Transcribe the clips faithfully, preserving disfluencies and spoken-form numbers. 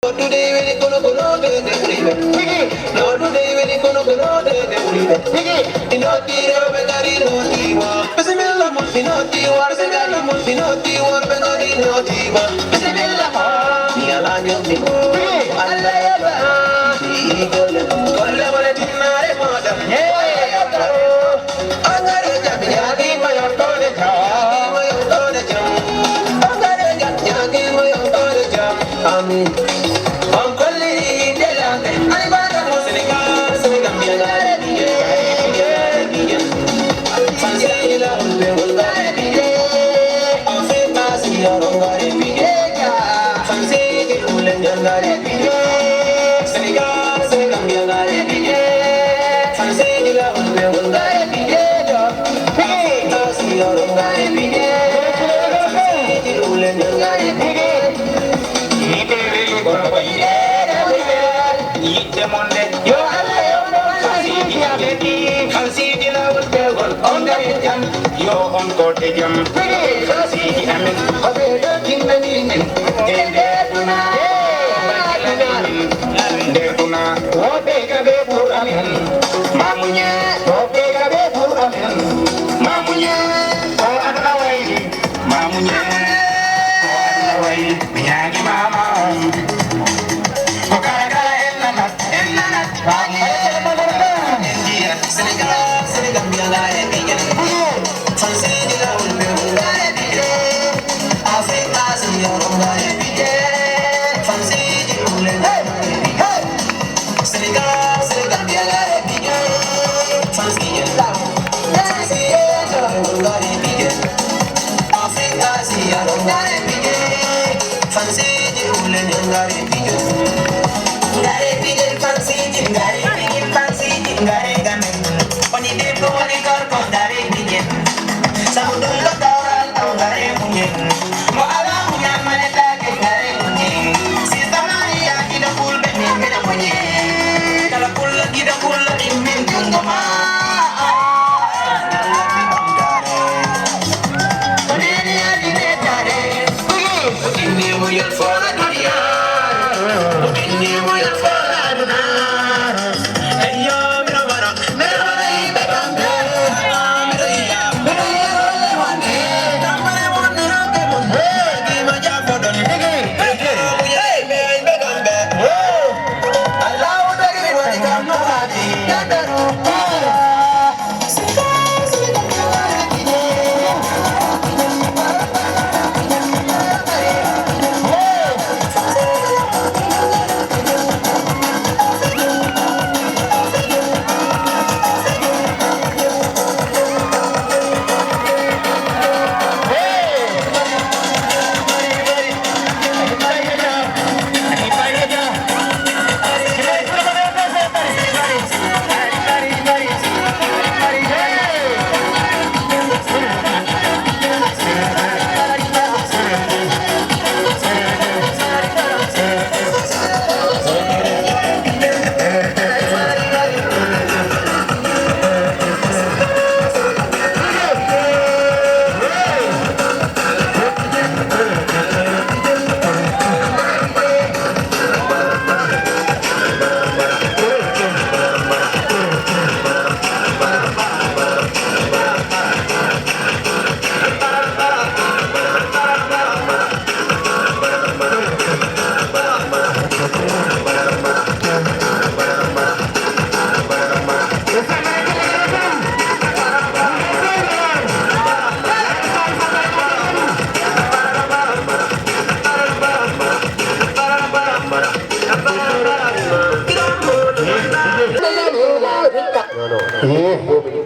Noddugol weli kono ko noddugol ɓuri ɓe. Tigi. Noddugol weli kono ko noddugol ɓuri ɓe. Tigi. Mi noddi rewɓe ngari noddi worɓe. Bisimilla mon, mi noddi worɓe ngari mon, mi noddi worɓe ngari noddi ma. Bisimilla mon. Mi alaa ñammi. Tigi. Allah yoɓa. Mi yiɗi golle mon. Golle mon e tinnaare mooɗon. Yeeyo. Amin. On kolli inde lamɓe. Albarka mo Senegal, Senegal, Gambia, Gambia, Gambia. Fansi la ulbe ulba. Afrika, si yoronga. Fansi di ule nyanga. Senegal, Senegal, Gambia, Gambia. Fansi di la ulbe ulba. Yiɗde mon de, yo Allah yoɓ mo. Fansiiji amen ɗi, fansiiji laawol peewol, on ngari jam, yo on koote jam. Fansiiji amen, ko ɓe ɗo jinnani min, e nder duna. Nder duna, woɓɓe ka ɓe ɓur amen. Mamuñe, woɓɓe ka ɓe ɓur amen. Mamuñe, ko aduna wayri. Mamuñe, ko aduna wayri. Mi ñaagi mama on. Ko kala kala en nanat, en nanat. Mamuñe, en ndiyat. Senegal, Senegal, mi ala e ɓiƴen. Fansiiji laawol ɓe wonda e ɓiƴen. Afrique, Asie, Europe, wonda e ɓiƴen. Fansiiji ɗum le. Hey! Hey! Senegal, Senegal, mi ala e ɓiƴe. Fansiiji law. Fansiiji law, ngari ɓiƴe. Afrika, Asia, ngari ɓiƴe. Fansiiji ule, ngari ɓiƴe. Ngari ɓiƴe, fansiiji, ngari ɓiƴe, fansiiji, ngari gamen. Woni debbo, woni gorko, ngari ɓiƴe. Sabu ɗum ɗo dawral, ɗo ngari muñen. Mo alaa muñal, manetaake, ngari muñen. Sista Maria, giɗo fulɓe, min mbiɗa muñi. Kala pullo, giɗo pullo, ɗimmin junngo ma. Ko neene yaadi neetaare. Ko inni muñal foora duniya. Ko inni muñal foora aduna. Eyyo, mino mara.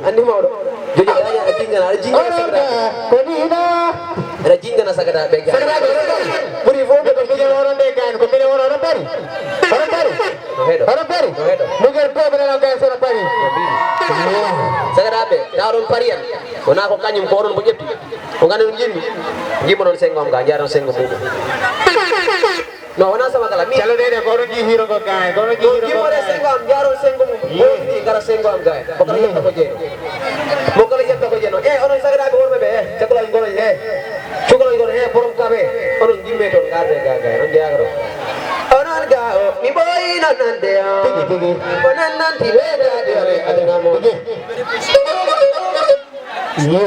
Anndi mawɗo. Jojo, daña a jingana, aɗa jingana sagata. Ko ni ina. Aɗa jingana sagata ɓe gay. Sagata ɓe, sagata ɓe. Ɓuri fof ɓe ko jojo oɗon ɓe gay, ko minen oɗon, oɗon bari. Oɗon bari. No heɗo. Oɗon bari. No heɗo. Mugel to ɓe nana gay sono bari. Sagata ɓe, da oɗon pari en. Wona ko kañum, ko oɗon mo ƴetti. Ko nganndu ɗum jimmi. Jimmo noon senngo am ga, jaaron senngo mum. No, wona sama kala. Mi calodede ko oɗon jii hiiro ngo gaay, ko oɗon jii hiiro ngo gimmore gaay. Senngo am, jaaron senngo mum. Ye. Woni gara senngo am gaay. Mo kala yetta ko jeeno. Mo kala yetta ko jeeno. Eh, onon sagataɓe worɓe ɓe, eh, cakalal ngol, eh. Cukalal ngol, eh, borom kaɓe. Onon jimme toon, garde ga gaay. On jeyaka ɗo. Onon Mi ɓooyi nonande o. Tigi, tigi. Ko nannanti weedaade o e aduna mo. Tigi. Iyo.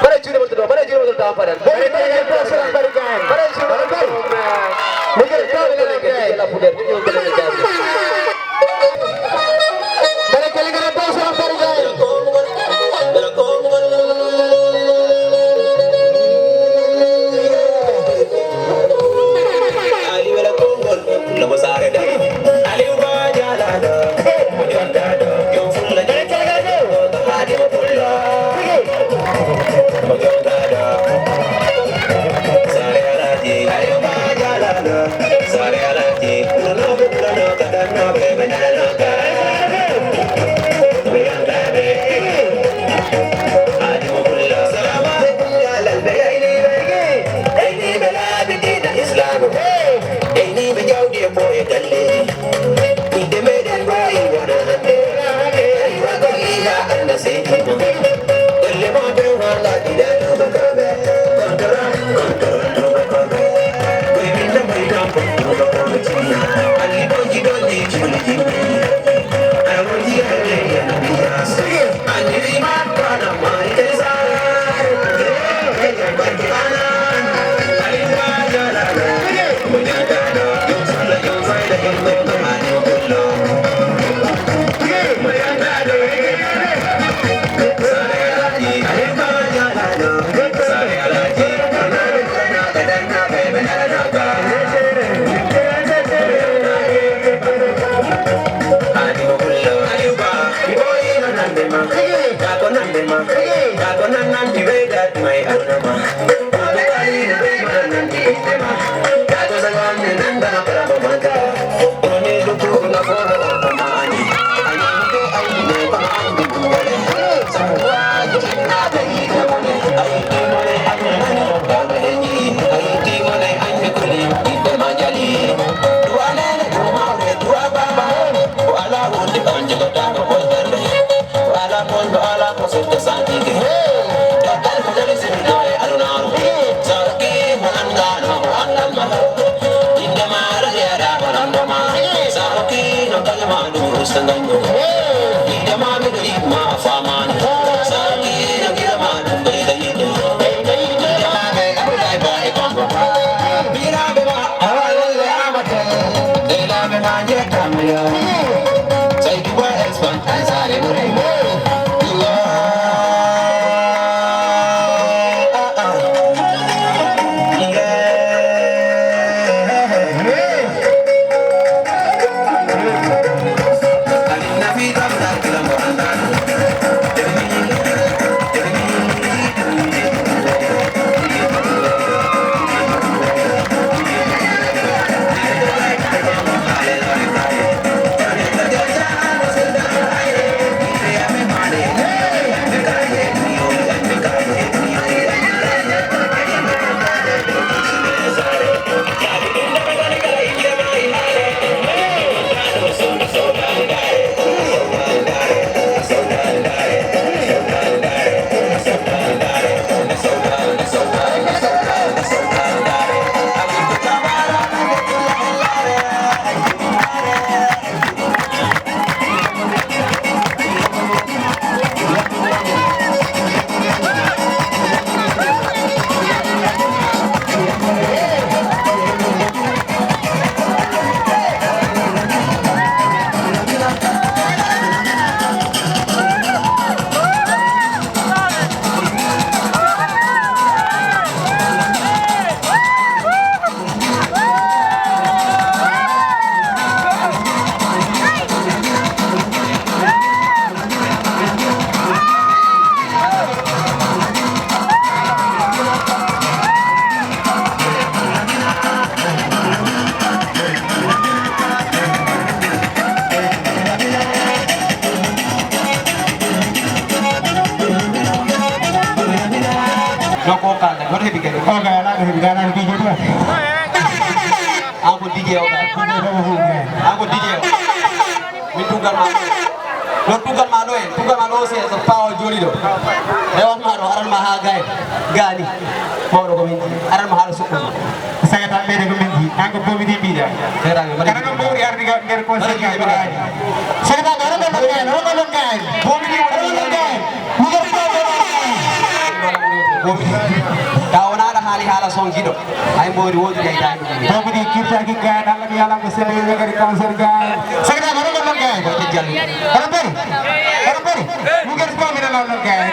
Mbaɗa juuɗe mon to ɗo, mbaɗa juuɗe mon to ɗo, mbaɗa. Mbaɗa juuɗe mon to ɗo, mbaɗa. Mbaɗa juuɗe mon to ɗo, mbaɗa. Mbaɗa juuɗe mon to ɗo, mbaɗa. Donc, on kalda, goto heɓi kadi. O ga ala ko heɓi, ga ala ko D J to. An ko D J o ga. An ko D J o. Min tuggal ma. Ɗo tuggal ma ɗo en, tuggal ma ɗo O C S. Pawo joli ɗo. E on ma ɗo, aran ma ha gay. Gani. Mawɗo ko min ji. Aran ma ha ɗo suɓɓo. Sagata ɓeyde ko min ji. An ko bomi di mbiɗa. Seeɗa mi mbaɗi. Kala ko mawri ardi ga nder ko sey ga ko ari. Sagata ɓe rogo non gay, rogo non gay. Bomi di woni non gay. Mi gar ko. Bomi. Taw wona ɗo haali haala son jiɗo. Ay mboori woodi day day. Bomi di kirtaki gay, Allah mi yala ko sey yo gari cancer gay. Sagata ɓe rogo non gay. Ko te jalli. Aɗa bari? Aɗa bari? Lugar fof mi nanaa noon gay.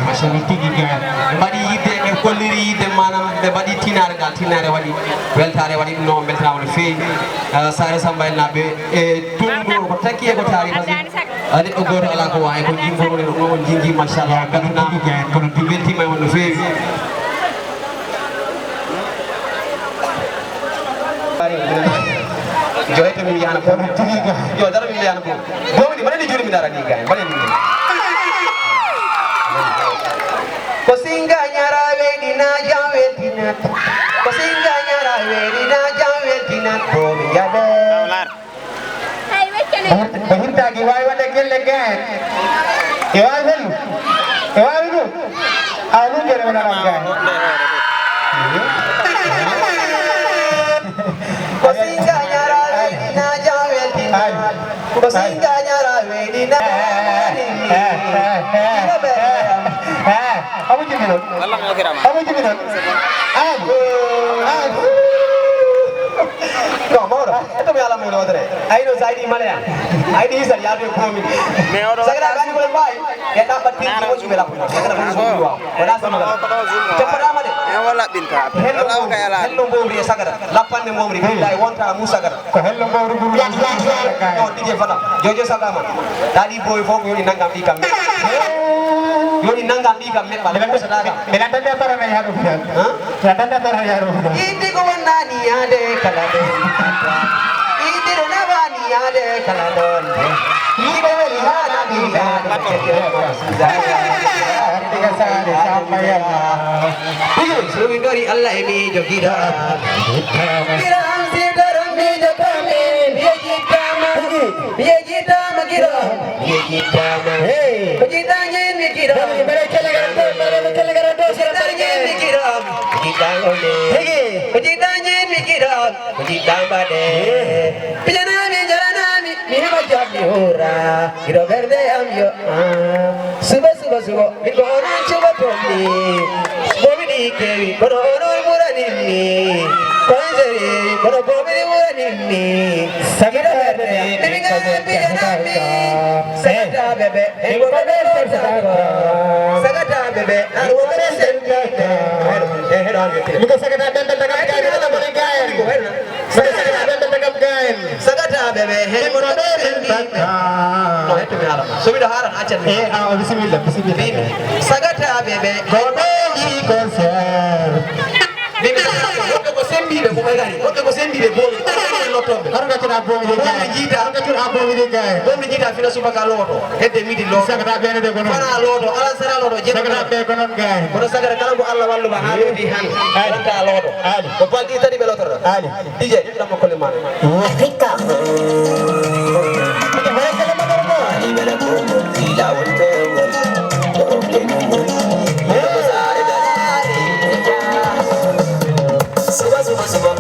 Machallah. Tigi gay. Ɓe mbaɗi yidde, ɓe kolliri yidde, maanaam ɓe mbaɗi tinaare ngal, tinaare waɗi weltaare, waɗi ɗum noon, mbeltanaama no feewi. Eh, Saare Samba en naaɓe e tonnguru ko takki e ko taari, parce que, eh, neɗɗo gooto alaa ko waawi, ko jimboru ne ɗum noon, jinji, machallah, mbeltanaama. Tigi gay, kono tigi. Mbeltiima e mon no feewi. Joyto min yahana ko. Yo dara min yahana ko. Bomi di mana ni juri min arani gay. Mana ni. Ko singa nyara wedi na jam wedi na. Ko singa nyara wedi na jam wedi na. Bomi yabe. Ko hirtaaki, waawi waɗde gelle gay. E waawi helu. E waawi ɗum. A ɗum gere wona ran gay. Ko singa nyara wedi na jam wedi na. Ko singa nyara wedi na. Amu jimi non. Amu jimi non. An. An. No, mawɗo. Eto mi ala mo lotre. Ay no saydi maleya. Ay di sal ya be ko mi. Sagara gani mo bay. Ya da batin mo ci bela. Sagara ko so wa. Wala sama. Te para male. E wala binta. Hello. Hello mo ri sagara. Lapande mo ri. Billahi wonta mu sagara. Ko hello mbawru ɓuri. Yo, D J Fadam. Jojo Sagama. Daɗi boy fof ko yoni nangam ɗi kam. Yoni nangam ɗi kam meɓɓa. Miɗa tande tara na yaɗo fiyan. Miɗa tande tara yaɗo fiyan. Yiɗde ko wonnani yaade kala ɗo. Yiɗde ɗo nawani yaade kala ɗon. Yiɗde weli haɗani yaade. Diga sare sama yalla. Ɗiɗo, so min ngari Allah e miijo giɗo. Giɗo am si daran miijo kam en, mi yejjittaama. Mi yejjittaama giɗo am. Mi yejjittaama. Hey. Ko jiɗɗaa ñeen mi giɗo am. Mbaɗa kelle gara ɗo, mbaɗa kelle gara ɗo, sera mbaɗa ñeen mi giɗo am. Jiɗɗaa on e. Hege. Ko jiɗɗaa ñeen mi giɗo am. Ko jiɗɗaa mbaɗe. Pijanami, jaranami, mi heɓa jam, mi hura. Giɗo ɓernde am yo. Ah. Suba, suba, suba. Min ko onon cuɓaton mi. Bomi ɗi kewi, kono onon ɓuranin mi. Kono seri, kono bomi ɗi ɓuranin mi. Sagata ɓe, ɓe mi gaɓe piyanami. Sagata ɓe ɓe, e woɓɓe ɓe sentaka. Sagata ɓe ɓe, ar woɓɓe ɓe sentaka. Heɗo, e heɗo an yettude. Mi ko sagata ɓe ɓe daga gaari, ala mone gaari. Sagata ɓe ɓe daga gaari. Sagata ɓe ɓe, heɗo. No, hetto mi haala ma. So miɗo haala, accan mi. Eh, ah, bisimilla, bisimilla. Sagata ɓe ɓe. Ko ɓe yi concert. Min, woɓɓe ko sembiiɓe, ko ɓe gari. Woɓɓe ko sembiiɓe, boomi. Lottoɓe. Hono gaccuɗa boomi ɗi gaay? Boomi jiita. Hono gaccuɗa boomi ɗi gaay? Boomi jiita fina subaka looto. Hedde midi looto. Sagata ɓe de ko non. Fana looto, ala sara looto, jeɗɗo. Sagata ɓe ko non gaay. Kono sagata kala ko Allah wallu ma haa looti han. Ali. Wonta looto. Ali. Ko balɗi tati ɓe lootorta. Ali. D J, ɗiɗi ɗam kolle ma. Afrika. Suba, suba, suba.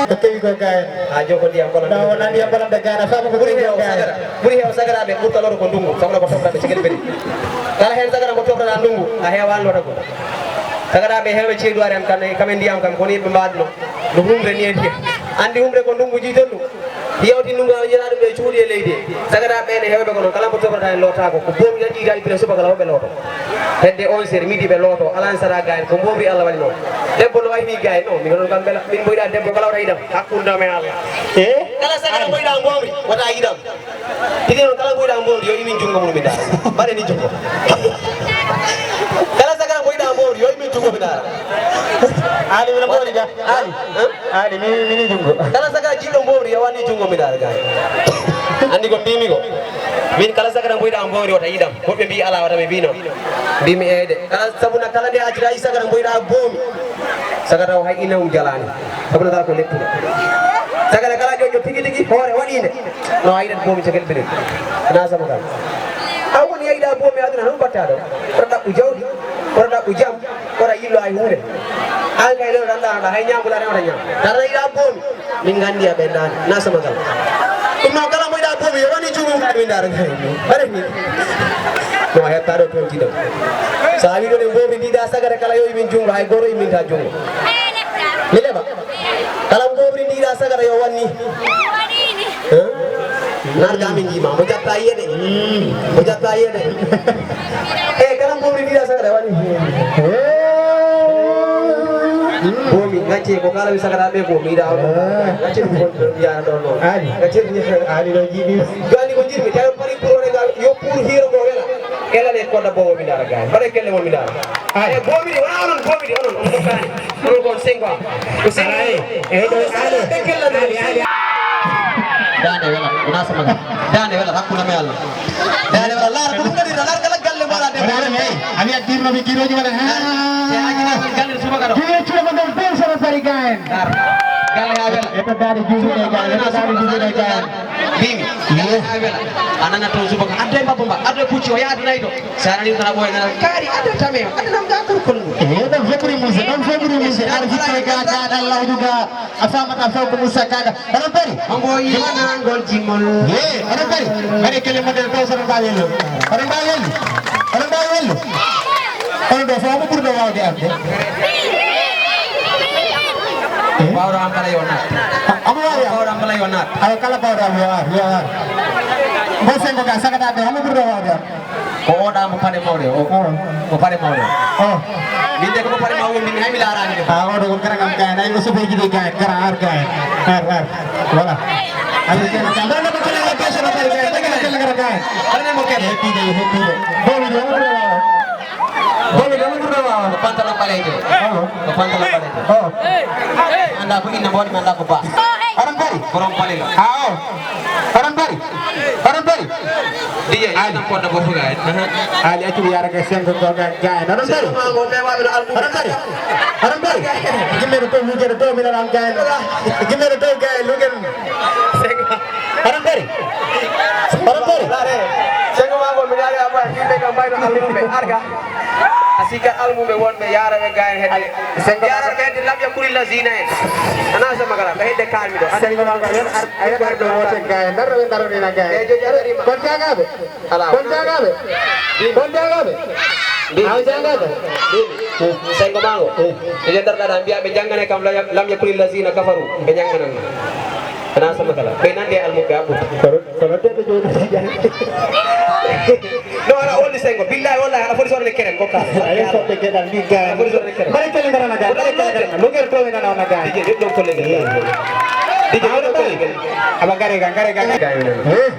Ko kewi ko gayna. Ha joko ndiyam kono. Ɗo wona ndiyam kono de gayna, sabu ko ɓuri heew sagara. Ɓuri heew sagaraɓe ɓurta loro ko ndungu, sabu ko toɓraɓe cegel ɓeni. Kala hen sagara mo toɓrata ndungu, a heewa loro ko. Sagaraɓe heewɓe ceeɗu are am kan, kam e ndiyam kam, kono yiɓe mbaɗno. No humre ni en. Andi humre ko ndungu jiiton ɗum. Yewti nungu yira ɗum e cuuɗi e leydi. Sagaraɓe ɓe ne heewɓe ko noon, kala mo toɓrata en lootaako, ko boomi tan ɗiɗaɗi pine subaka la, hoɓe looto. Hedde on seeɗa, midi ɓe looto, alaa en sara gaayen, ko mboomri Allah waɗi noon. Debbo no wayni gaayen, non, min onon kam mbela, min mboyɗa debbo kala wata yiɗam. Hakkunde men Allah. Eh? Kala sagara mboyɗa mboomri, wata yiɗam. Tigi noon kala mboyɗa mboomri, yo imin junngo mum min daara. Mbaɗe ni junngo. Kala sagara mboyɗa mboomri, yo imin junngo min daara. Ali, wala mboomri ga. Ali. Hein? Ali, mi, mi ni junngo. Kala sagara jiɗɗo mboomri, yo wani junngo min daara gaayen. Andi ko mbimi ko. Min kala sagara mboyɗa mboomri, wata yiɗam. Woɓɓe mbi alaa, wata ɓe mbi noon. Mbimi eede. Kala, sabu na kala nde accita e sagara mboyɗa boomi. Sagara o hay ina um jalaani. Sabu na kala ko leppude. Sagara kala ƴoƴƴo tigi tigi hoore waɗiinde. No a yiɗat boomi cagel binen. Na sama kala. Aw woni yeyɗa boomi aduna noon mbatta ɗo. Koto ɗaɓɓu jawdi, koto ɗaɓɓu jam, koto yillo hay huunde. An kay ɗo tan ɗaanoɗa hay ñaamdu laa rewata ñaam. Tara yiɗa boomi. Min nganndi a ɓendaani, na sama ngal. Ɗum noon, kala mo yiɗa boomi, yo wani junngo ngal, min ndaara ngal. Mbaɗen ni. No a heɓtaa ɗo toon jiɗam. So a wii ɗon en mboomi ndiɗa sagare kala yo imin junngo, hay gooto iminta junngo. Mi leɓa. Kala mboomi ndiɗa sagare yo wanni. Huh? Narga min njiima. Mo jatta yiye de. Mo jatta yiye de. E kala mboomi ndiɗa sagare wanni. Boomi, ngacce ko kala mi sagata ɓe ko mi yiɗa on. Ah. Ngacce ɗum kon ɗon yara ɗon ɗon. Aali. Ngacce ɗum. Aali ɗo jiiɓi. Gandi ko jiɗmi, tawi pari pour wona ngal, yo pour hiro ko wela. Ela ne kodda bowo mi dara gaay. Mbaɗe kelle mon mi dara. Aali. E boomi ɗi, wona onon boomi ɗi, onon, on tokkani. Onon kon cinq ans. Ko cinq ans. Aali. E ɗo, aali. Ɓe kella ɗo. Aali, aali. Dande wela, wona sama. Dande wela, hakkunde me Allah. Dande wela, laara ko ɗum waɗirta, laara kala galle mbaɗa debbo. Wala, wala, hey, a wiya dirnoɓe kiroji wala, ha. Te a jina galle subaka ɗo. Kiro cuɗa ko ɗon ɗon sono fari gayen. Dar. Galle ha wela. E to daade juuɗe ɗe gayen, e to daade juuɗe ɗe gayen. Mimi. Galle ha wela. A nana toon subaka. Addo e mbabba mba. Addo e pucci o yaadu nayi to. Sa nani tan a ɓooya nana. Kaari addo tame. Addo nam ga kurkol ngu. E ɗon febri muse, ɗon febri muse. Ar hikkoy ga, ga ɗallawju ga. A famata few ko Moussa Kaga. Onon bari? Hombo yimanangol jimol. Ye, onon bari? Mbaɗe kelle model taw sono mbawi wello. Onon mbawi wello? Onon mbawi wello? Onon ɗo fof omo ɓurɗo wawde arde. Bawɗo am kala yo naat. Omo wawi am. Bawɗo am kala yo naat. Awa kala bawɗo am yo ar, yo ar. Mbo sengo ka sagata ɗo omo ɓurɗo wawde arde. Ko oɗa mo paɗe mawɗe o. Oh. Ko paɗe mawɗe o. Oh. Min de ko mo paɗe mawɗe min hay mi laarani ɗum. Ah, oɗo ko garan am gayen, ay o sobeji ɗi gayen, garan ar gayen. Ar, ar. Voilà. Amin gayen. Ɗon ko kala ko kala ko kala gayen, kala kala gayen. Kala mo kala. Heppi de, heppi de. Bolo de mo ɓurɗo wawa. Bolo de mo ɓurɗo wawa. Ko pantalon ɓaleejo. Oh. Ko pantalon ɓaleejo. Oh. Anda ko inna mboɗi, mi anda ko ba. Aran bari. Borom pale la. Ah, oh. Aran bari. Aran bari. Dije, ali. Nam podda bofu gaay. Ali accu yara ga sengo ko ga gaay. Aran bari. Aran bari. Aran bari. Gimmere to lugere to mi nan gaay. Gimmere to gaay lugen. Sengo. Aran bari. Aran bari. Sengo ma go mi dare apa, yimɓe kam mbayno almuɓe arga. A sikka almuɓe wonɓe yaraɓe gaay hedde. Sengo ma go. Yaraɓe hedde lam yakuri lazina en. Ana sama kala, ɓe hedde kalmi ɗo. Sengo ma go, a yiyat ar-, a yiyat arɗo wote gaay. Darro ɓe darro ni na gaay. Kon jagaɓe. Ala. Kon jagaɓe. Kon jagaɓe. Aw jagaɓe. Sengo ma go. Ɓe nder ɗaɗa mbiya ɓe jangane kam la ya-, lam yakuri lazina kafaru. Ɓe janganan. Ana sama kala. Ɓe nande almuɓe aɓɓu. Kono, kono debbo joni. No, ala woni sengo. Billahi wallahi ala foti sorde kerem ko ka. Ayo, sorde kedal ni gaay. Ala foti sorde kerem. Mbaɗe kelle ngarana gaay. Mbaɗe kelle ngarana. Lugere to nana ona gaay. Dije, ɗum ɗon kollege. Dije, ɗum ɗon kollege. Aba ngare ga, ngare ga. Eh?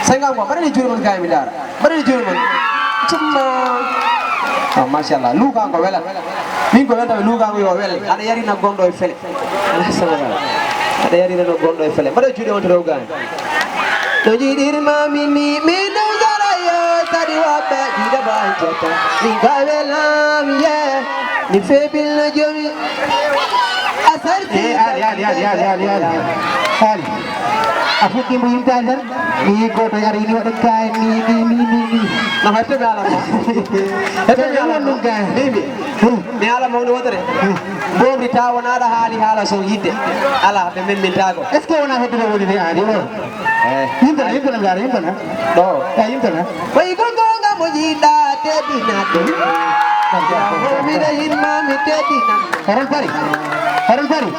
Sengam ko mbaɗani juuɗe mon, kaay mi ndaara. Mbaɗani juuɗe mon. Cimma. Ah, machallah. Luukanko welat. Min ko welata ɓe luukanko yo wel. Aɗa yarina gonɗo e fele. Alah, sabara. Aɗa yarina no gonɗo e fele. Mbaɗa juuɗe on to rew gaani. No jiɗirma min ni, min ɗum sara yo, sadi waɓɓe ɗiɗa ba jota. Min ka welam, ye. Mi febil no jomi. A sarti. Eh, Ali, Ali, Ali, Ali, Ali, Ali. Ali. A fuɗɗi mo yimtaade tan. Mi yii gooto ari ni waɗa kaay ni, ni, ni, ni, ni. No, hetto mi ala mo. Hetto mi ala mo. Ɗum kaay. Mimi. Hmm. Mi ala mo no wotere. Hmm. Mbomri ta wonaaɗo haali haala so yidde. Ala, ɓe memmintaako. Est-ce que wona heddude woni ni aadi o? Eh. Yimɓe na, yimɓe na ngaara, yimɓe na. Ɗo. Eh, yimɓe na. Wayi ko goonga mo jiɗɗa teddinat ɗum. Mo mbiɗa yinma mi teddinat. Hoɗon pari? Hoɗon pari?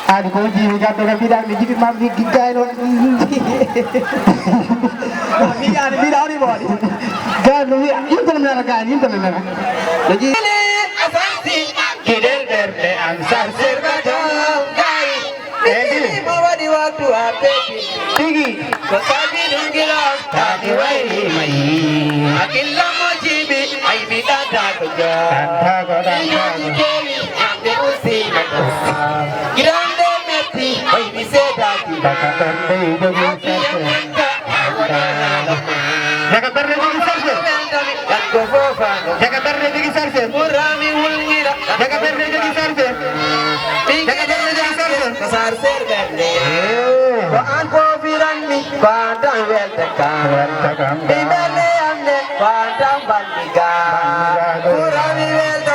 Aadi ko jiimi gaddo kam mbiɗa mi jiɓi ma mi giggay noon. Mi yaani mbiɗa woni moɗi. Gaddo wiya yimɓe na nana gani, yimɓe na nana. No jiɗi. Kiɗel ɓerɗe am sar serbato gay. Eɗi. Mo waɗi waktu a pepi. Tigi. Ko sabi ɗum gila. Taaki wayri mayi. Hakilla mo jibi. Ay mi ɗanta ko ja. Ɗanta ko, ɗanta ko. Mijoji kewi. Amde usima. Girande metti. Ay mi sedaki. Baka ɓerɗe jogi. Afiya manta. Daga ɓerɗe jogi sarse. Daga ɓerɗe jogi sarse. Daga ɓerɗe jogi sarse. Daga ɓerɗe jogi sarse. Ko sar ser ɓerɗe. Eh. Ko an fofiranmi, ko an tan welta kam. Welta kam. Mi ɓerɗe am nde, ko an tan banmi ga. Banmi ga. Ɓurami welta.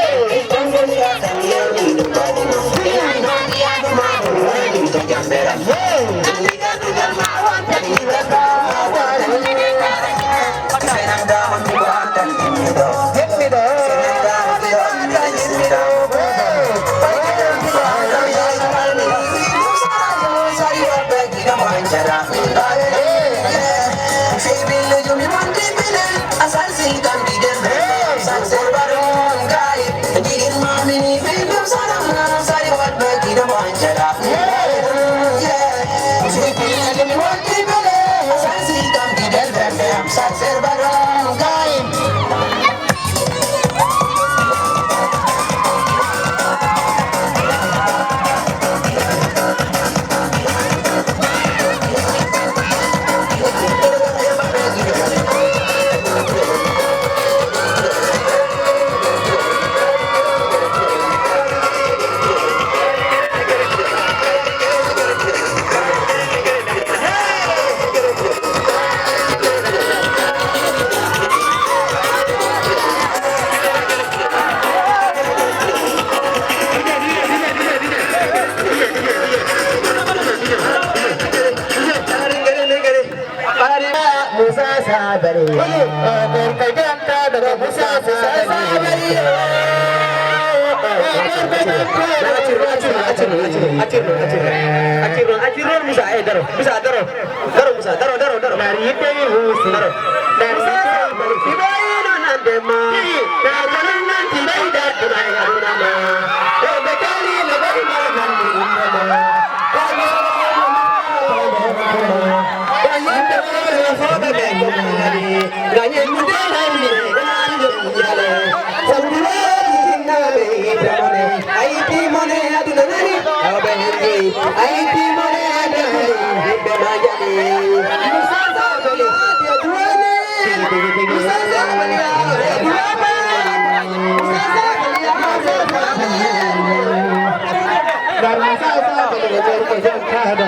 Accir non, accir non, accir non, accir non, accir non, accir non, Musa, eh, daro, Musa, daro, daro, Musa, daro, daro, daro. Nar yiɗde mi huusi. Daro. Nar Musa yiɗde mi Sambali, huusi. Ibrahima nande ma. Nar ko non nanti ɓeyda, Ibrahima aduna ma. Ko ɓe kali no ɓe mara nandi umma ma. Ko ɓe ko yimɓe ma no fooɓe ɓe ko ɓe nani. Gañen mo de hayni, gañen mo de. Sabu duwaaji jinnaaɓe yiɗde mone. A yiɗi mone aduna nani? Awɓe hendi. A yiɗi mone aduna nani? Yimɓe ma jaɓi. Musa Sabali, duwane. Musa Sabali, duwane. Musa Sabali, Musa Sabali. Musa Sabali, Musa Sabali.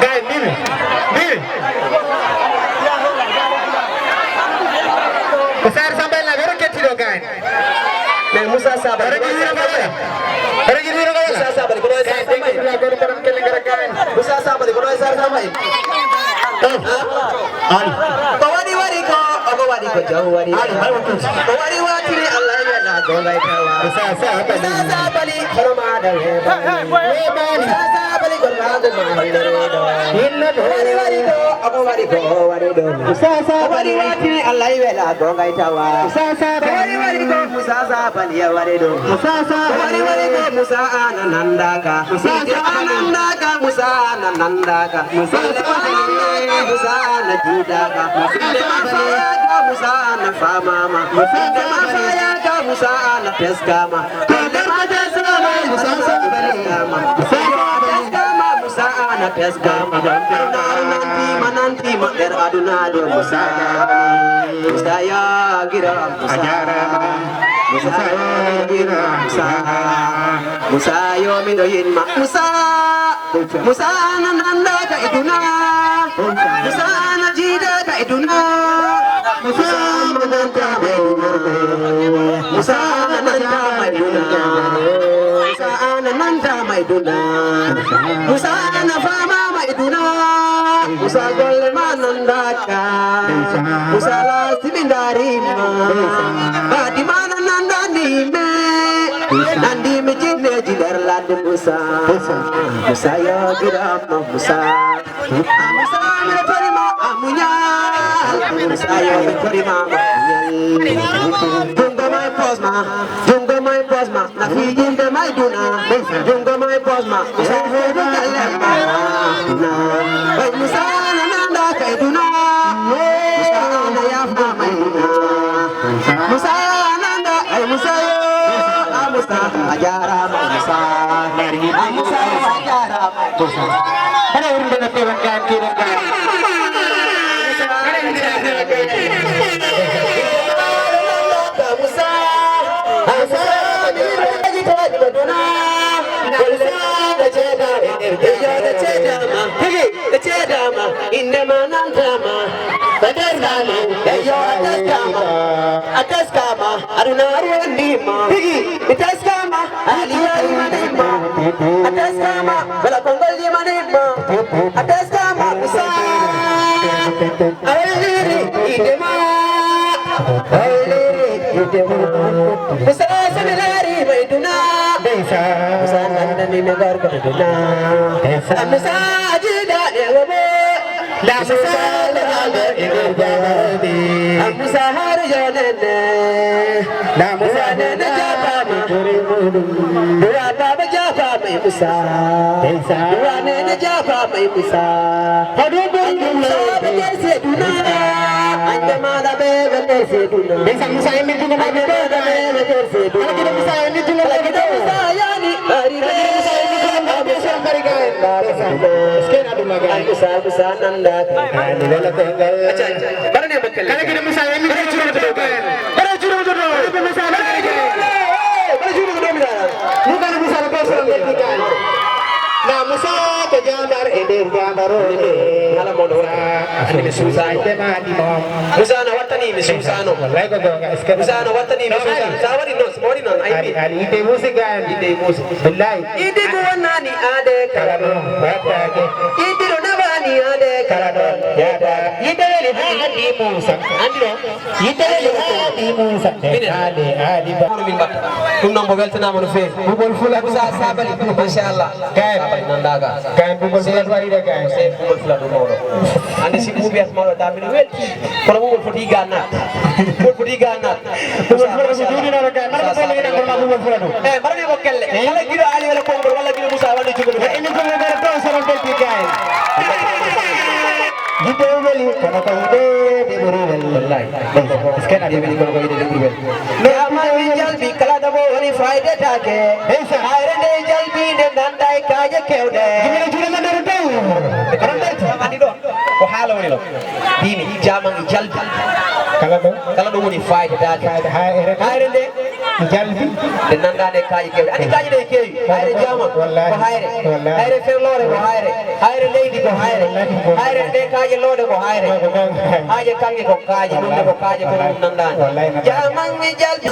Gay, mimi, mimi. Ko Saare Samba en la, wero kettiɗo, gay. Mais Musa Sabali, Musa Sabali, kono e Saare Samba en. Musa Sabali, kono e Saare Samba en. Ko waɗi waɗi ko, ko waɗi ko jaw waɗi. Ko waɗi watiri Allah e wela gonga e tawa. Musa Sabali, hono maɗa weba. Musa Sabali, ko lago ma hande reɗo. Ko waɗi waɗi ko, ko waɗi ko, waɗi ɗo. Musa Sabali, waɗi watiri Allah e wela gonga e tawa. Ko waɗi waɗi ko, Musa Sabali ya waɗi ɗo. Musa Sabali, waɗi waɗi ko, Musa ana nandaka. Musa Sabali, ana nandaka, Musa ana nandaka. Musa Sabali, ana nandaka, Musa ana jiidaka. Musa Sabali, Musa ana famama. Musa Sabali, Musa ana teskama. Musa Sabali, Musa Sabali, Musa Sabali. Musa ana teskama. Nantima, nantima, nder aduna ɗo Musa. Musa ya gira, Musa. A jarama. Musa ya gira, Musa. Musa yo miɗo yinma. Musa. Musa ana nandaka e duna. Musa ana jiidaka e duna. Musa ana nantama e duna. Musa ana nantama e duna. Musa ana nantama e duna. Musa ana famama e duna. Musa golle ma nandaka. Musa lasimi darima. Badi ma nandani me. Nandi mi jinneji nder ladde Musa. Musa yo girama Musa. Musa mi tori ma amunya. Musa yo mi tori ma amunya. Jungo mai pos ma. Jungo mai pos ma. Na fi jungo mai duna. Jungo mai pos ma. Musa fi du kalle ma. Na. Hey, Musa na nanda kai duna. Musa na ya fa mai duna. Musa nanda, ay Musa yo, a Musa, a jarama Musa. A Musa, a jarama Musa. Hana wurin da na kai ban kayan kiran kayan. Musa, a Musa, mi rage ta ni maduna. Musa, da ce da, da ce da ma. Hege, da ce da ma. Inde ma nantama, ɓe teskama, eyo a teskama, a teskama, aduna ruwandima. Tigi, mi teskama, ali yarimanima, a teskama, wala kongol limanima, a teskama, Musa, a walliri, idema, a walliri, idema. Musa, seminari, mai duna. Musa, nandani, me gorko, duna. Musa, jida, ne, wobo. Nda Musa Naldo e nder jahaadi. Nda Musa har yonende. Nda Musa nene jafaama. Duwa baba jafaama e Musa. Duwa nene jafaama e Musa. Hoɗum ɓuri ɗum Musa ɓe jerse duna. Ande maɗa ɓe ɓe jerse duna. Ndeysaan Musa yimɓe jungo maɓɓe ɗo. Ɓe ɓe jerse duna. Kala giɗo Musa yimɓe jungo maɓɓe ɗo. Musa yani. Ari ɓe. Musa yimɓe jungo maɓɓe ɗo. Kala giɗo Musa yimɓe jungo maɓɓe ɗo. Kala giɗo Musa yimɓe jungo maɓɓe ɗo. Kala giɗo Musa yimɓe jungo maɓɓe ɗo. Musa yimɓe jungo maɓɓe ɗo. Na Musa ko jambar e nder jambaroɗe. Kala mo ɗo woni. Andi mi suusano. Tema di mom. Musa no wattani mi suusano. Wallahi ko gonga. Est-ce que Musa no wattani mi suusano. Sa waɗi non, so waɗi non. Ay mi. Ali ite musi gan. Ite musi. Billahi. Idi ko wonnani ade kala ɗon wattake. Idi ɗo nawani ade kala ɗon yada. Yiɗde weli ha andi Musa. Andi ɗo. Yitere yo haali Musa. Minen. Haali, haali ba. Kono min mbatta. Ɗum noon mbo weltanaama no feewi. Bubol fula. Musa Sabali, machallah. Kay. Sabali nan daga. Kay, bubol fula to ari de kay. Sey bubol fula ɗum mawɗo. Andi si ɓuuɓi at mawɗo da mbiɗo welti. Kono bubol foti ga naat. Bubol foti ga naat. Bubol fula ko juuɗinooɗo kay. Mbaɗa ko pelle ina kono ma bubol fula ɗum. Eh, mbaɗa ko kelle. Eh? Kala giɗo Ali wala konngol walla giɗo Musa walla juuɗo. Wa ini ko ngara to saron belti kay. Yiɗde o weli, kono ko yiɗde de ɓuri wel. Wallahi. Est-ce que na de weli, kono ko yiɗde de ɓuri wel. Mi amani jalbi, kala ɗo mo woni fayde take. Ndeysaan. Hayre nde jalbi, nde nanda e kaaje kewɗe. Jibina juuɗe nande ɗo taw. Kono nde andi ɗo, ko haala woni ɗo. Mbimi, jaman e jalbi. Kala ɗo? Kala ɗo woni fayde take. Fayde, hayre. Hayre nde? Jalbi. Ɗe nanndaani e kaaƴe keewɗe. Andi kaaƴe ɗe keewi. Hayre jaama ko hayre. Wallahi. Hayre ferloore ko hayre. Hayre leydi ko hayre. Wallahi ko. Hayre ɗe kaaƴe looɗe ko hayre. Ko gonga. Kaaƴe kaŋŋe ko kaaƴe, ɗum ne ko kaaƴe, ko ɗum nanndaani. Wallahi nanndaani. Jaman mi jalbi.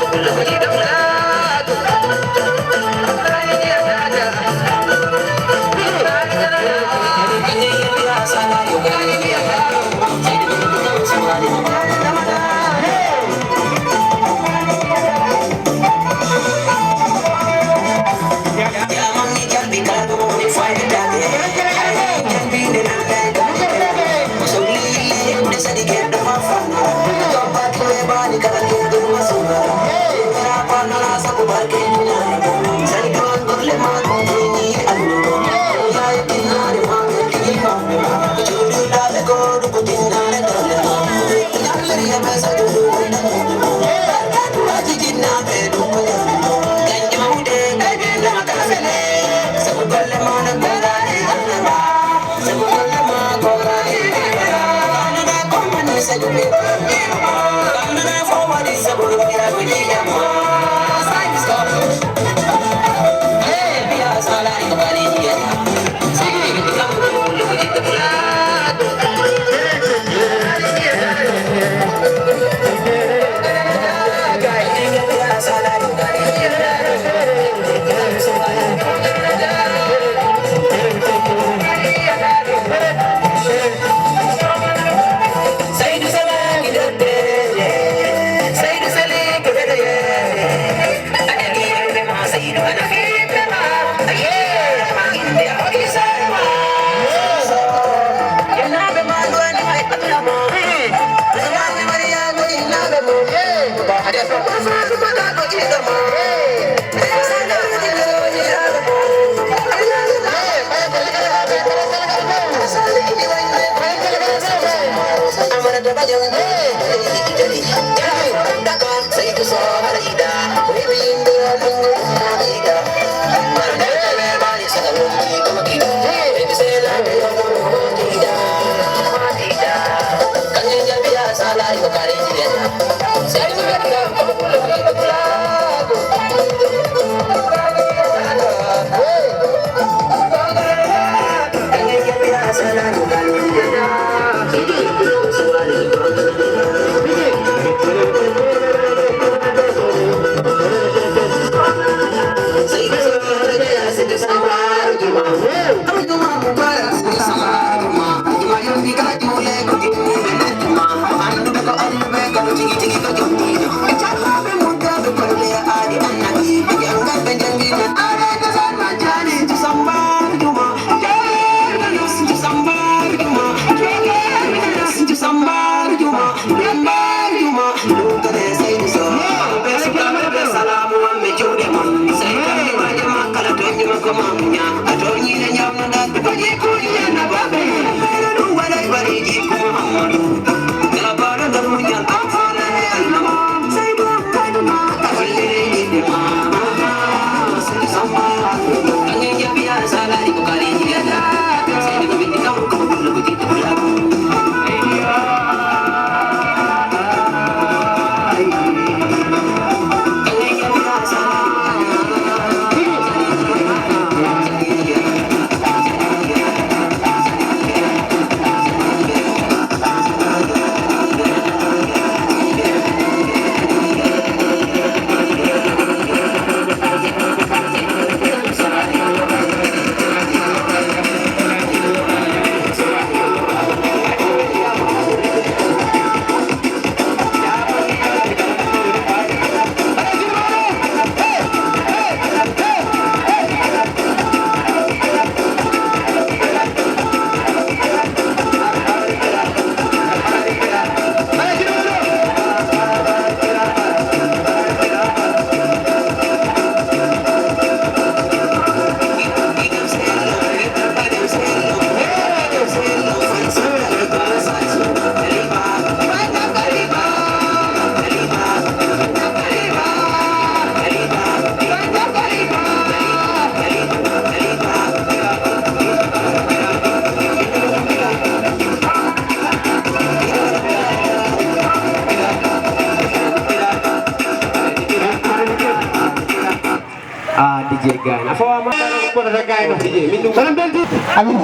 Dije gayna. A fawama. Ko da gayna. Dije, min ɗum. Salam belti. Amin.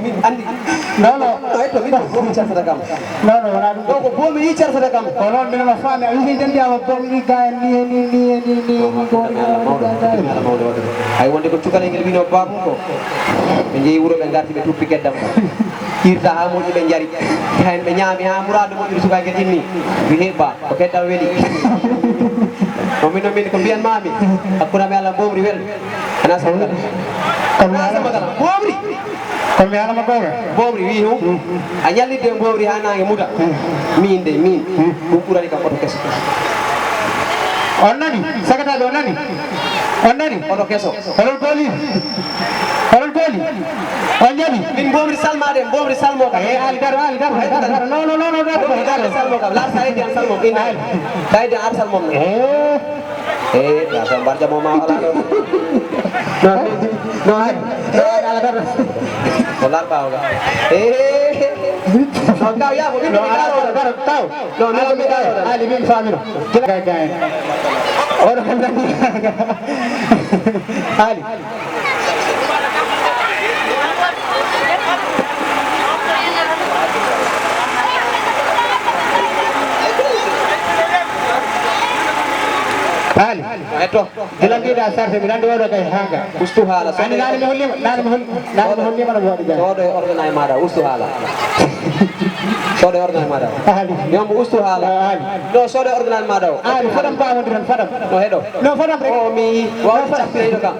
Min andi. Non, non. Ay to min ɗum bomi carsata kam. Non, non, wona ɗum. Ɗo ko bomi ni carsata kam. Ko non min no fami. A wi min tan biya bomi ni gayna ni, ni, ni, ni, ni, ni, ko ni gayna. Ay wonde ko cukalel ngel wino babum ko. Ɓe jeeyi wuro ɓe ngarti ɓe tuppi geddam. Irta ha moƴƴi ɓe jari. Hen ɓe ñaami ha muradu moƴƴude sukaake timmi. Wi heɓa ko geddam weli. O min o min ko mbiyan mami. Hakkunde amen Allah mbomri wel. Ana sabagala. Ana sabagala. Mbomri. Kono mi haalama goonga. Mbomri wi hum. A ñallidde mbomri ha nange muta. Min de min. Ɗum ɓurani kam oto keso. On nani? Sagataɓe on nani? On nani? Oto keso. Onon kooli? Onon kooli? On jaɓi? Min mbomri salmade, mbomri salmo kam. Eh, Ali daro, Ali daro, daro, daro. Non, non, non, non, daro, daro. Salmo kam. Lar sa heddi an salmo. Inna. Ali. Sa heddi an ar salmo. Eh. Eh, la sa mbar jamo ma ala ɗo. Non, non, Ali. Non, ala daro. Ko lar ɓawo ga. Eh. Non, kaw ya ko. Non, ala daro, daro, kaw. Non, non, mi daro. Ali min famino. Kila gay gay. Oɗo ko nani. Ali. Ali. Etto. Gila mbiɗa sarte, mi nandi oɗo kay hanga. Ustu haala. Ani nani mi hollima, nani mi hollima, nani mi hollima no waɗi ga. Oɗo e ordonnance maɗa, ustu haala. Soɗo e ordonnance maɗa. Ali. Yombo ustu haala. Ali. No soɗo e ordonnance maɗa o. Ali, fadam pamodiran, fadam. No heɗo. No fadam rek. O mi wawi cappireyɗo kam.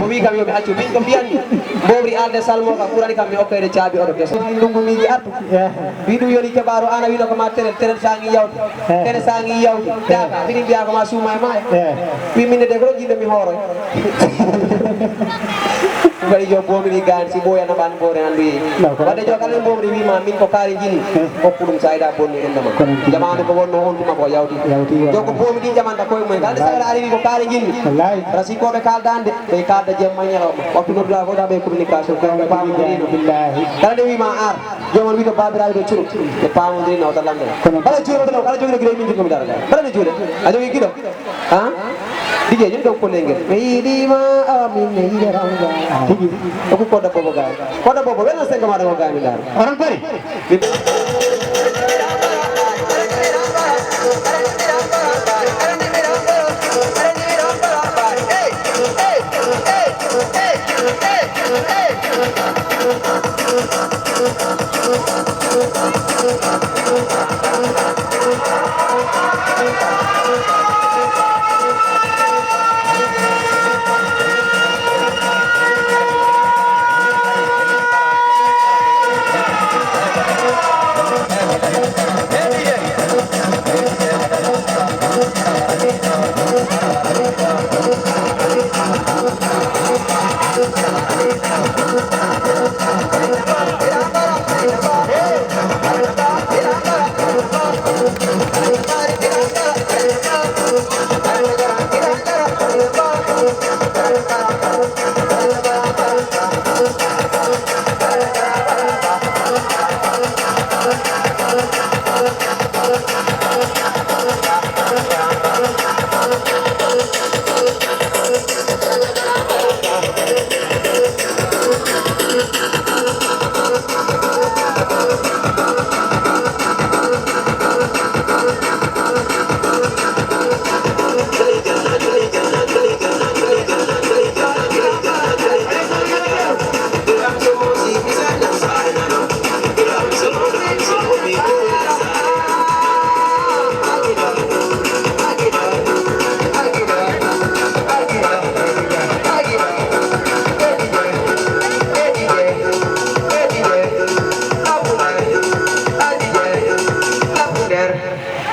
O wi kam yo mi accu. Min ko mbiyanmi. Mbowri alde salmo kam ɓurani kam mi okkayde caabi oɗo keso. Ndungu miji artu. Eh. Wi ɗum yoni keɓaro an a wino ko ma teret, teret sangi yawti. Eh. Teret sangi yawti. Eh. Daka, mbiɗi mbiya ko ma suuma e ma. Eh. Wi min de ko ɗo jiɗɗo mi hooroy. Mbaɗi jo bomi wi gani si ɓoyana ɓan bore andu yi. Wadde jo kala bomi wi ma min ko kare jini. Eh. Hokku ɗum sayda bonni en dama. Jamanu ko wonno on tuma ko yawti. Yawti, yawti. Jo ko bomi ɗi jamanta koye mumen. Kala sayda ari wi ko kare jini. Wallahi. Rasi ko ɓe kaldande. Ɓe kalda jemma ñalawma. Waktu nodduɗa fof ɗa ɓe communication. Ko ɓe pamu ɗino. Billahi. Kala nde wima ar. Jomon wi to babiraɓe to curu. Ɓe pamu ɗino wata lamde. Kono kala juuɗe ɗo, kala jogiɗo giɗo min jogi mi dara. Kala nde juuɗe. A jogi giɗo. Ha? Dije, ñun ɗon ko lengel. Mi yiɗima, awa min mi yiɗe rawga. Tigi. O ko koɗa bobo ga. Koɗa bobo, wena senga maɗa ko ga mi dara. Onon pari?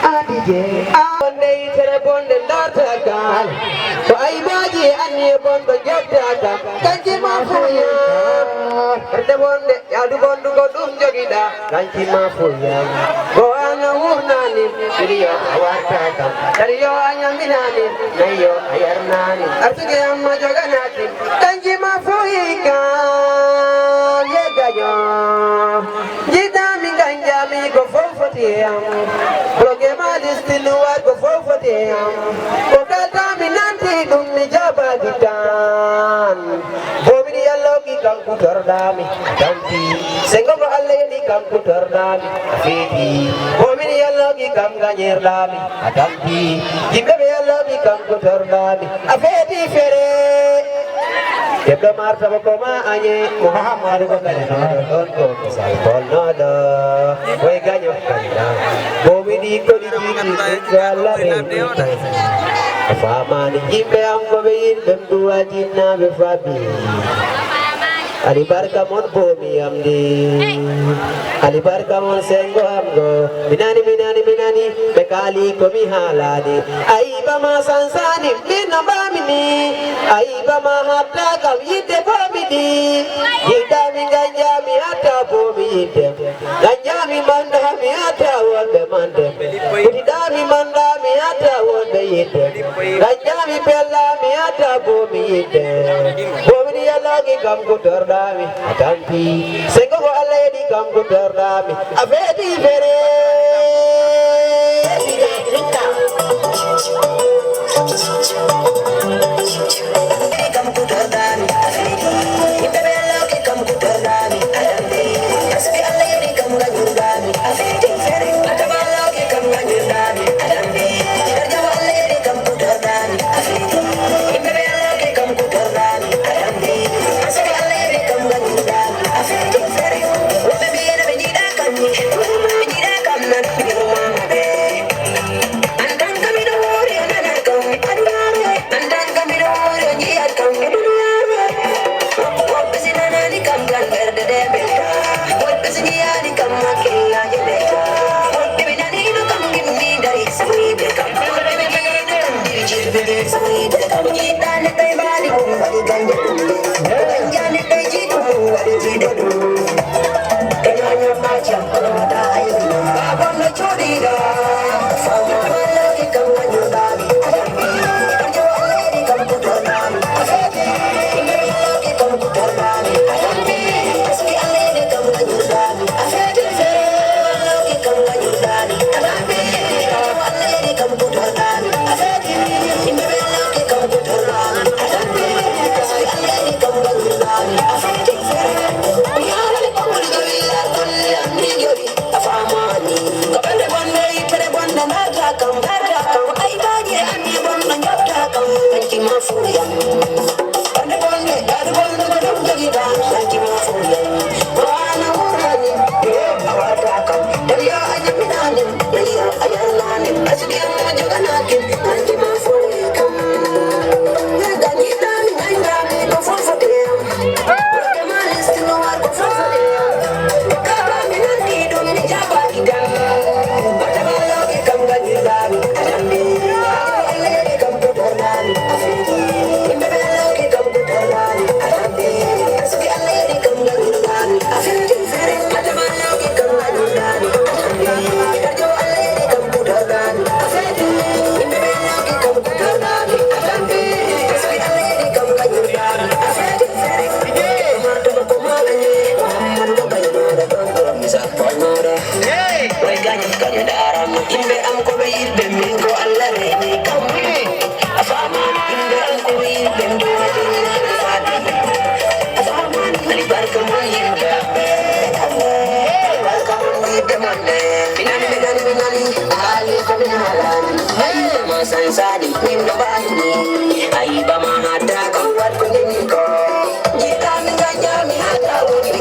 Adije. Bonde yitere bonde dartagal. Ko aybaaji e anniye bonɗo jebtagal. Kanji ma fuya. Ɓernde bonde, yaadu bondu ko ɗum jogiɗa. Kanji ma fuya. Ko an a wurnani, ɗiɗi yo a warta kam. Tati yo a ñaminani, nayi yo a yarnani. Arsugue am ma joganaki. Kanji ma fuyi kam, yeddajo. Jiɗami ganjami ko fof foti e am. Bloqué ma liste noir ko fof foti Ko kaltami nanti ɗum mi jabaaki tan. Boomini yalloki kam kutorɗami a tampi. Sengo ko Allah yeɗi kam kutorɗami a feeti. Boomini yalloki kam gañirɗami a tampi. Yimɓe ɓe yalloki kam kutorɗami a feeti fere. Debbo martaba ko ma añe Muhammadu ko kadi noon ɗon ko misal bonnoɗo. Koye gaño kadi noon. Boomini ko ɗi jiɗi. Galla ɓe a famani yimɓe am ko ɓe yiɗi ɓe ɗuwa jinnaaɓe fabi. Ali barka mon boomi am ndi. Ali barka mon sengo am go. Minani minani minani ɓe kaali ko mi haalani. Ayiba ma sansani min no mbami ni. Ayiba ma hatta kam yidde boomi ndi. Yiɗami ganjami hatta boomi yidde. Gaññaami manɗaami hata wonɓe manɗe. Kutiɗaami manɗaami hata wonɓe yiɗde. Gaññaami pellaami hata boomi yiɗde. Boomini yalloki kam ko torɗaami a tampi. Sengo ko Allah yeɗi kam ko torɗaami a feeti fere. Sansani, min no bayni. Ayiba ma hatta ko wat ko nini ko. Jitami ganyami hatta woni.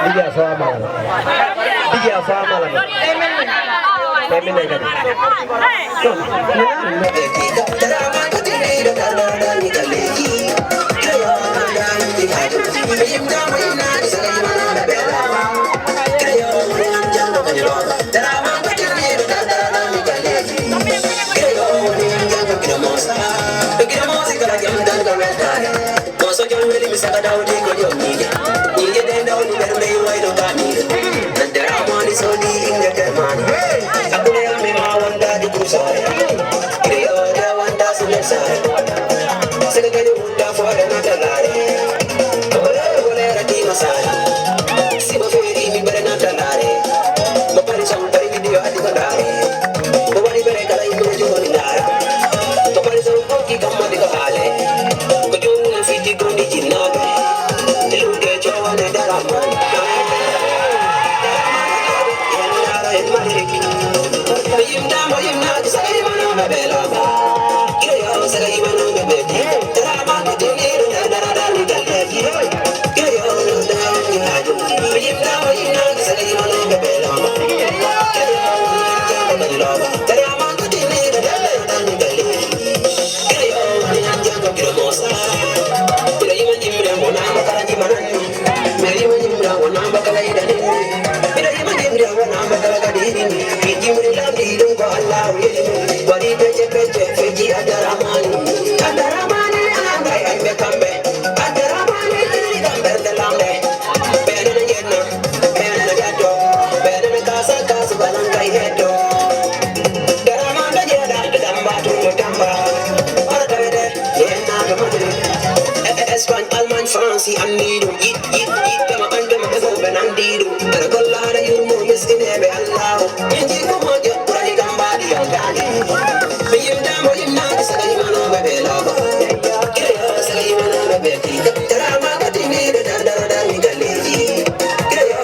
Bigi a faama la. Bigi a faama la. Temin ne kadi. Koso jom weli mi saka dawdi ko jom nige. Nige de dawdi nder ley wayno kani. Nandara mani sodi inge termani. Akule ami ma wanda di kusore. Kiri ode wanda sule sare. Saka gani wunda fore na talare. Kole kole rati masare. Sima feri mi bere na talare. Mo pari sang pari video adi ko dare. Mo wari bere kala ibu jumoni dara. Ko pari sang ko ki kamma di ko hale. Ko jom na fiti ko ni jinnabe. Iluke jowane dara mo. Yandara en malik. Yimda mo yimna saka imano be bela. Kire yo saka imano be beti. Dara ma ko tini dara dara ni dara. Abdurrahman, Abdurrahman, iri kam ɓernde lamɓe. Ɓe nana ngenna, ɓe nana jatto, ɓe nana kasa, kasu balan kay heddo. Darama ɓe jeeɗa, ɓe damba, tumbo damba. Wara tawede, yenna ɓe Madrid. E, e, Espagne, Allemagne, France, anndi ɗum. Yit, yit, yit, ɓe ma ande ma ɓe fof ɓe nanndi ɗum. Ɓe golla haɗa yurmo miskineeɓe Allah. Min jikku moƴƴo ɓurani kam mbaadi yontaani. Mi yimta mo yimnaade saka yimanooɓe ɓe looɓo. Keyo saka yimanooɓe ɓe tiiɗo. Darama ko tiniiɗo dar daro darmi galleeji. Keyo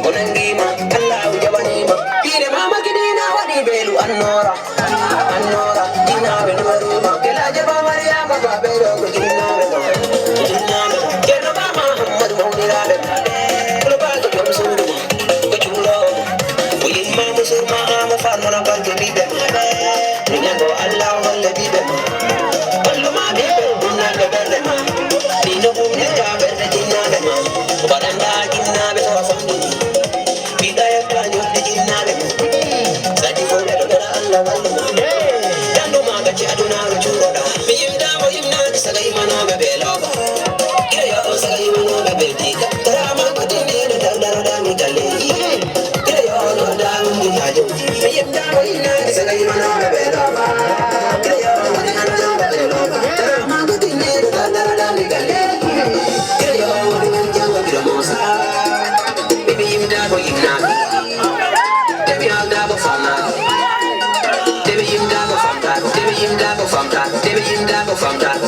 O nangiima, Allaahu jaɓaniima. Piire maama kiɗiina waɗi beelu annoora. Annoora, jinnaaɓe no waruuma. Gelaajo ba Mariyaama ba ɓeeɗo ko jinnaaɓe ma. Jinnaaɓe ma. Ceerno ba Mahammadu mawniraaɓe ma. Pulo ba ko jom suudu ma. Ko cuuroowo ma. O yimma mo surma ama farmana balɗe ɓiɓɓe ma. Miñan ko Allaahu holle ɓiɓɓe ma. Hollu ma ɓiɓɓe, ɗum nanɓe ɓerɗe ma. Ɗi no ɗum netta ɓerɗe jinnaaɓe ma. Waɗanɗa jinnaaɓe so a famɗini. Ɓiɗɗa yetta ñoɗɗi jinnaaɓe mum. Sadi fof ɓe ɗo ɓera Allah wallu ma. Dandu ma gacce adunaaru cuuɗoɗa. Mi yimda mo yimnaade saga imanooɓe ɓe looba. Ina yo on saga imanooɓe ɓe diga. Tara ma ko tinneede dar daroɗa mi galle. Ina yo on on daawundi hajo. Mi yimda mo yimnaade saga imanooɓe ɓe looba. Ina yo on woni annooɓe ɓe looba. Tara ma ko tinneede dar daroɗa mi galle. Ina yo on woni men jango gila Muusa. Deɓe yimdago yimnago. Deɓe aldago famnago. Deɓe yimdago famdago. Deɓe yimdago famdago. Deɓe yimdago famdago.